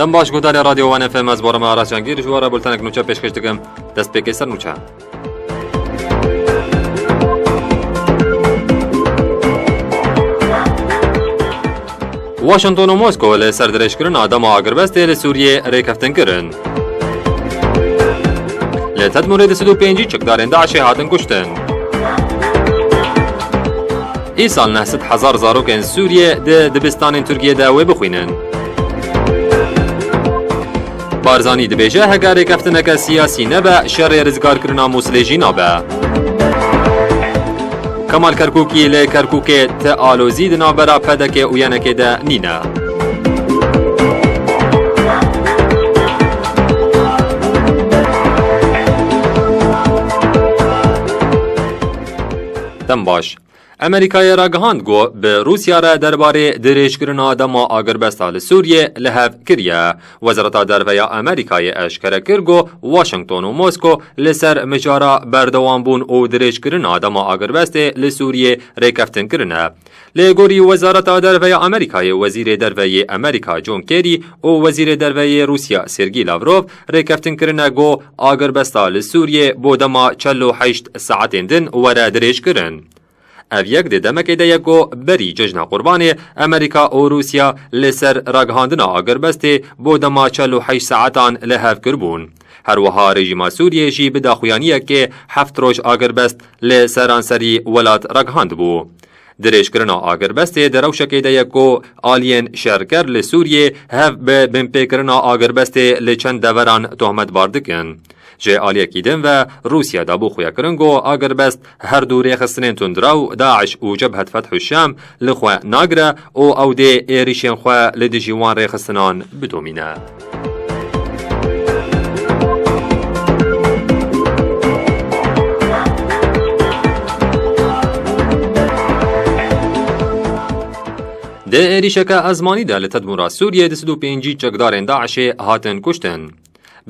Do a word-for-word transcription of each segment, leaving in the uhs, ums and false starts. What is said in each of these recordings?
Em baş guhdarê Radyo Wan F M, ez Borema Araç Cengîr, ji we re bultenek nûçe pêşkêş dikim. Destpêkê ser nûçe. Washington û Mosko li ser dirêjkirina dema agirbestê li Sûriyê rêkeftin kirin. Li Tedmûrê du sed û pêncî çekdarên DAIŞê hatin kuştin. Îsal neh sed hezar zarokên Sûriyê di dibistanên Tirkiyê de wê bixwînin. Barzanî dibêje, heke rêkeftineke siyasî nebe, şerê rizgarkirina Mûsilê jî nabe. Kemal Kerkûkî li Kerkûkê ti alozî di navbera P D K û Y N K de nîne. Dem baş. Amerîkayê ragihand ku bi Rûsya re derbarê dirêjkirina dema agirbesta li Sûriyê li hev kiriye. Wezareta Derve ya Amerîkayê eşkere kir ku Washington û Mosko li ser mijara berdewambûn û dirêjkirina dema agirbestê li Sûriyê rêkeftin kirine. Lê gorî Wezareta Derve ya Amerîkayê, Wezîrê Derve yê Amerîka John Kerry û Wezîrê Derve yê Rûsya Sergî Lavrov rêkeftin kirine ku agirbesta li Sûriyê bo dema çel û heşt saetên din were dirêjkirin. Ev yek di demekê de ye ku berî Cejna Qurbanê Amerîka û Rûsya li ser ragihandina agirbestê bo dema çel û heşt saetan li hev kiribûn. Her wiha rejîma Sûriyê jî bi daxuyaniyekê heft roj agirbest li seranserî welat ragihandibû. Dirêjkirina agirbestê di rewşekê de ye ku aliyên şerker li Sûriyê hev bi binpêkirina agirbestê li çend deveran tohmetbar dikin. Ji aliyekî din ve Rûsya dabû xuyakirin ku agirbest her du rêxistinên tundrew, DAIŞ û Cebhet Fethû Şam, li xwe nagire û ew dê êrîşên xwe li dijî wan rêxistinan bidomîne. Di êrîşeke ezmanî de li Tedmûra Sûriyê du sed û pêncî çekdarên DAIŞê hatin kuştin.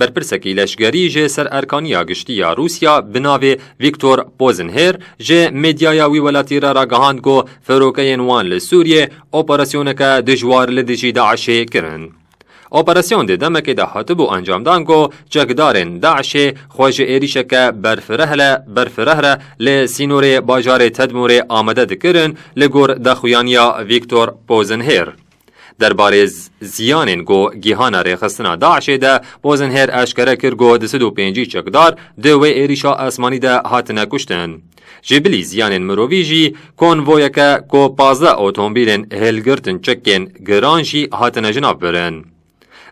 Berpirsekî leşgerî ji ser erkaniya giştî ya Rûsya bi navê Viktor Pozinher ji medyaya wî welatî re ragihand ku ferokeyên wan li Sûriyê operasyoneke dijwar li dijî DAIŞê kirin. Operasyon di demekê de hatibû encamdan ku çekdarên DAIŞê xwe ji êrîşeke berfireh re, berfireh re li sînorê bajarê Tedmûrê amade dikirin, li gor daxuyaniya Viktor Pozinher. Derbarê z-, ziyanên ku gihana rêxistina DAIŞê de, Pozinher eşkere kir ku du sed û pêncî çekdar di wê êrîşa esmanî de hatine kuştin. Ji bilî ziyanên mirovî jî, konvoyeke ku pazdeh otomobîlên hilgirtin çekên giran jî hatine jinavbirin.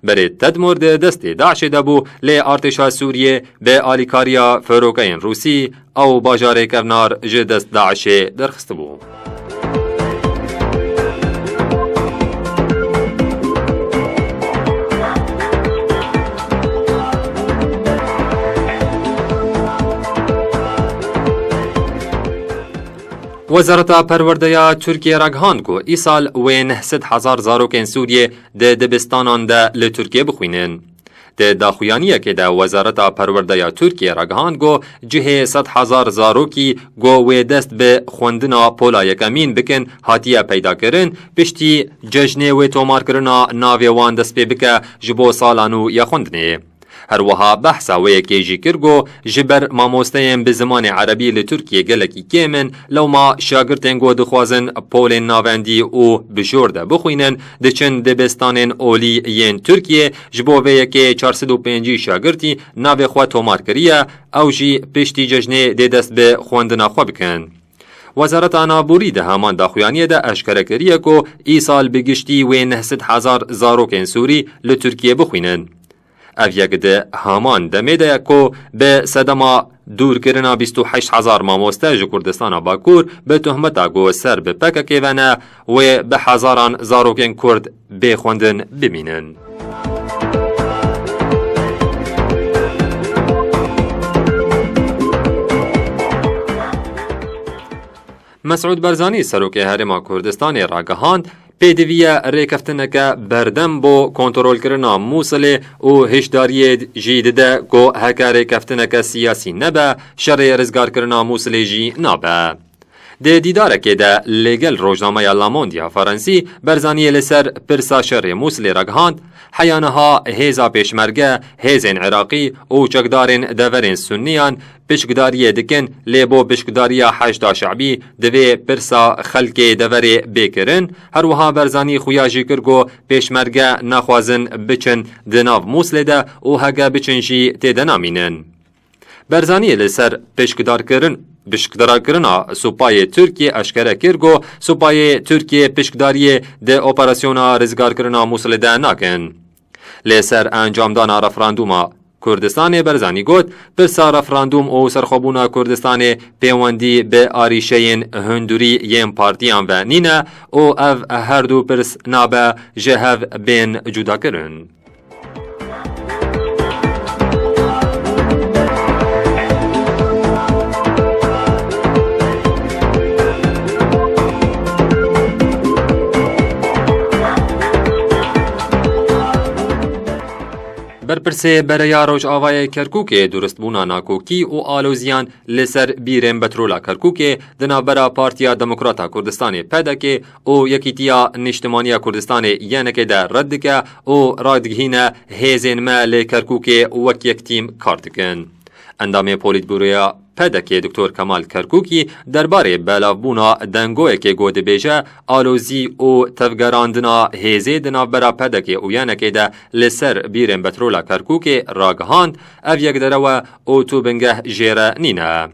Berê Tedmûr di destê DAIŞê de bû, lê artêşa Sûriyê bi alîkariya ferokeyên Rûsî ew bajarê kevnar ji dest DAIŞê derxistibû. Wezareta Perwerdeya Tirkiyê ragihand ku îsal wê neh sed hezar zarokên Sûriyê di dibistanan de li Tirkiyê bixwînin. Di daxuyaniyekê de Wezareta Perwerdeya Tirkiyê ragihand ku cihê sed hezar zarokî ku wê dest bi xwendina pola yekemîn bikin hatiye peydakirin, piştî cejnê wê tomarkirina navê wan dest pê bike ji bo sala nû ya xwendinê. Her wiha behsa wê yekê jî kir ku ji ber mamosteyên bi zimanê erebî li Tirkiyê gelekî kêm in, lewma şagirtên ku dixwazin polên navendî û bi jor de bixwînin, diçin dibistanên olî yên Tirkiyê, ji bo vê yekê çar sed û pêncî şagirtî navê xwe tomar kiriye, ew jî piştî cejnê dê dest bi xwendina xwe bikin. Wezareta Navborî di heman daxuyaniyê de eşkere kiriye ku îsal bi giştî wê neh sed hezar zarokên Sûrî li Tirkiyê bixwînin. Ev yek di heman demê de ye ku bi sedema dûrkirina bîst û heşt hezar mamoste ji Kurdistana Bakur bi tohmeta ku ser bi P K K ve ne, wê bi hezaran zarokên Kurd bê xwendin bimînin. Mesûd Barzanî, serokê Herêma Kurdistanê, ragihand, pêdiviye rêkeftineke berdem bo kontrolkirina Mûsilê û hişdariyê jî dide ku heke rêkeftineke siyasî nebe, şerê rizgarkirina Mûsilê jî nabe. Di dîdarekê de li gel rojnameya La Monde ya Fransî, Barzanî li ser pirsa şerê Mûsilê ragihand, heya niha hêza pêşmerge, hêzên Iraqî û çekdarên deverên Sunniyan pişkdariyê dikin, lê bo pişkdariya Heşda Şebî divê pirsa xelkê deverê bê kirin. Her wiha Barzanî xuya jî kir ku pêşmerge naxwazin biçin di nav Mûsilê de û heke biçin jî tê de namînin. Barzanî li ser pişkdarkirin, pişkdarkirina supayê Tirkiyê eşkere kir ku supayê Tirkiyê pişkdariyê di operasyona rizgarkirina Mûsilê de nakin. Li ser encamdana referandûma Kurdistanê Barzanî got, pirsa referandûm û serxwebûna Kurdistanê pêwendî bi arîşeyên hundurî yên partiyan ve nîne û ev her du pirs nabe ji hev bên cudakirin. Berpirsê Bereya Rojavayê Kerkûkê durustbûna nakokî û aloziyan li ser bîrên petrola Kerkûkê di navbera Partiya Demokrata Kurdistanê, P D K, û Yekîtiya Nîştimaniya Kurdistanê, Y N K, de red dike û radigihîne, hêzên me li Kerkûkê wek yek tîm kar dikin. Endamê Polîtbûroya P D K Doktor Kemal Kerkûkî derbarê belavbûna dengoyekê got, dibêje, alozî û tevgerandina hêzê di navbera P D K û Y N K de li ser bîrên petrola Kerkûkê ragihand, ev yek derew e û tu bingeh jê re nîne.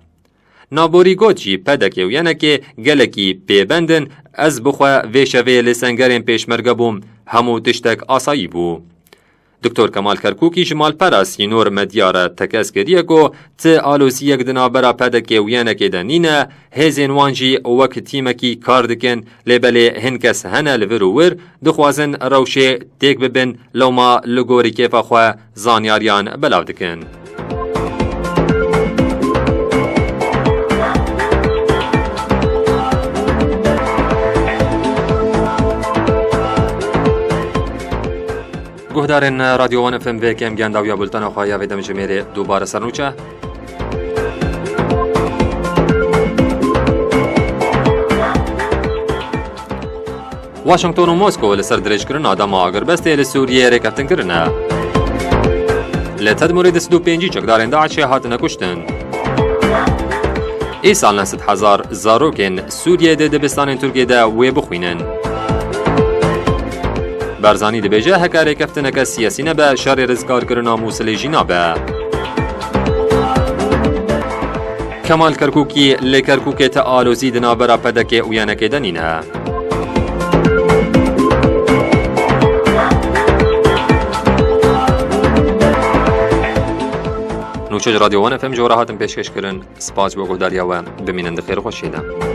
Navborî got jî, P D K û Y N K gelekî pêbend in, ez bi xwe vê şevê li sengerên pêşmerge bûm, hemû tiştek asayî bû. Doktor Kemal Kerkûkî ji malpera Sînor Medya re tekez kiriye ku ti aloziyek di navbera P D K û Y N K de nîne, hêzên wan jî wek tîmekî kar dikin, lê belê hin kes hene li vir û wir dixwazin rewşê têk bibin, lewma li gorî kêfa xwe zanyariyan belav dikin. Guhdarên Radyo One F M, vê kem gendawiya bultena xwe ya vê demjimêrê dubare sernûçe. Washington û Moskow li ser dirêjkirina dema agirbestê li Sûriyê rêkeftin kirine. Li Tedmûrê du sed û pêncî çekdarên DAIŞê hatine kuştin. Îsal neh sed hezar zarokên Sûriyê di dibistanên Tirkiyê de wê bixwînin. Barzanî dibêje, heke rêkeftineke siyasî nebe, şerê rizgarkirina Mûsilê jî nabe. Kemal Kerkûkî li Kerkûkê ti alozî di navbera P D K û Y N K de nîne. Nûçe ji Radyo One F M ji we re hatin pêşkêş kirin. Spas bo guhdariya we. Bimînin di xêr û xweşiyê de.